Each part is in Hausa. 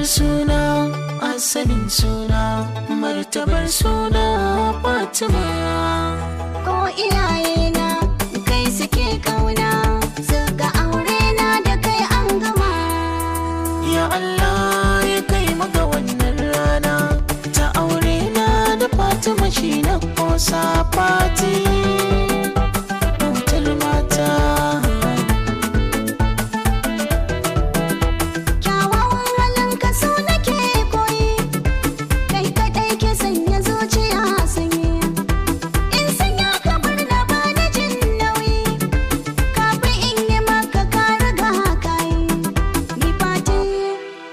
Darajar suna, asalin suna, martabar suna Fatima. Ko iyayena kai suke kauna, suka aure na da kai an gama. Ya Allah ya kai maka wannan rana ta aure na da Fatima shi na kosa Fati. Bautar mata. Kyawawan halin ka su nake koyi, kai kaɗai ke sanya zuciya sanyi. In sanya ka bar na ba na jin nauyi, kafin in yi maka ka riga ka yi. Ni fati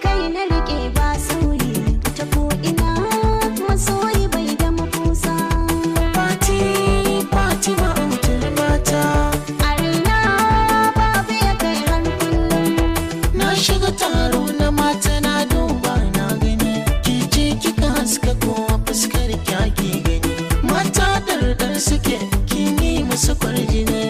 kai na riƙe ba sauyi, ta ko ina masoyi bai da makusa. Fati, Fatima autar mata. A raina babu ya kai har kullum. Na shiga taro na mata na duba na gani, ke ce kika haska kowa fuskar kyaki gani. Mata dardar suke kin yi musu kwarjini.